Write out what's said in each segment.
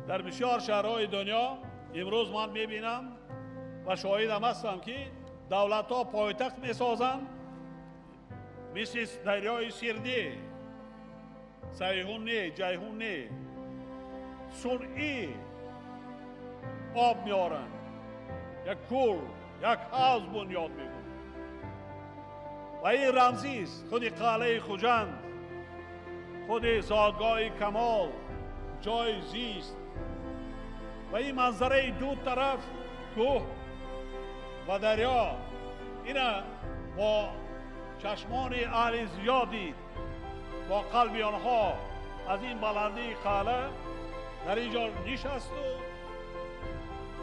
Дар бисёр шаҳрҳои дунё имрӯз ман мебинам ва шоҳидам ҳастам, ки давлатҳо пойтахт месозанд мисли дарёи Сирдӣ, Сайҳун не, Ҷайҳун не, сунъӣ об меоранд, як кӯл, як ҳавз бунёд мекунанд. Ва ин рамзист. Худи қалъаи Хуҷанд, худи зодгоҳи Камол, ҷои зист ва ин манзараи ду тараф кӯҳ ва дарё, ина бо чашмони аҳли зиёд дид, бо қалби онҳо аз ин баландии қалъа дар ин ҷо нишасту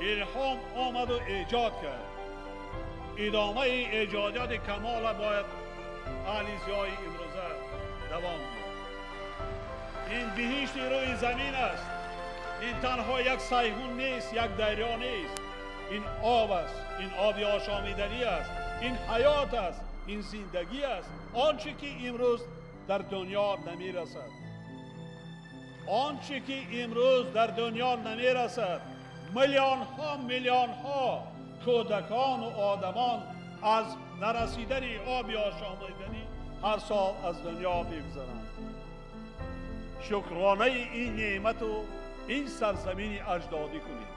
илҳом омаду эҷод кард. Идомаи эҷодиёти Камола бояд аҳли зиёи имрӯза давом диҳад. Ин биҳишти рӯи замин аст. Ин танҳо як Сайҳун нест, як дарё нест. Ин об аст, ин оби ошомиданӣ аст, ин ҳаёт аст, ин зиндагӣ аст. Он чӣ ки имрӯз дар дунё намерасад, он чӣ ки имрӯз дар дунё намерасад, миллионҳо миллионҳо кӯдакону одамон аз нарасидани оби ошомиданӣ ҳар сол аз дунё мегузаранд. Шукронаи ин неъмату ин сарзамини аҷдодӣ кунем.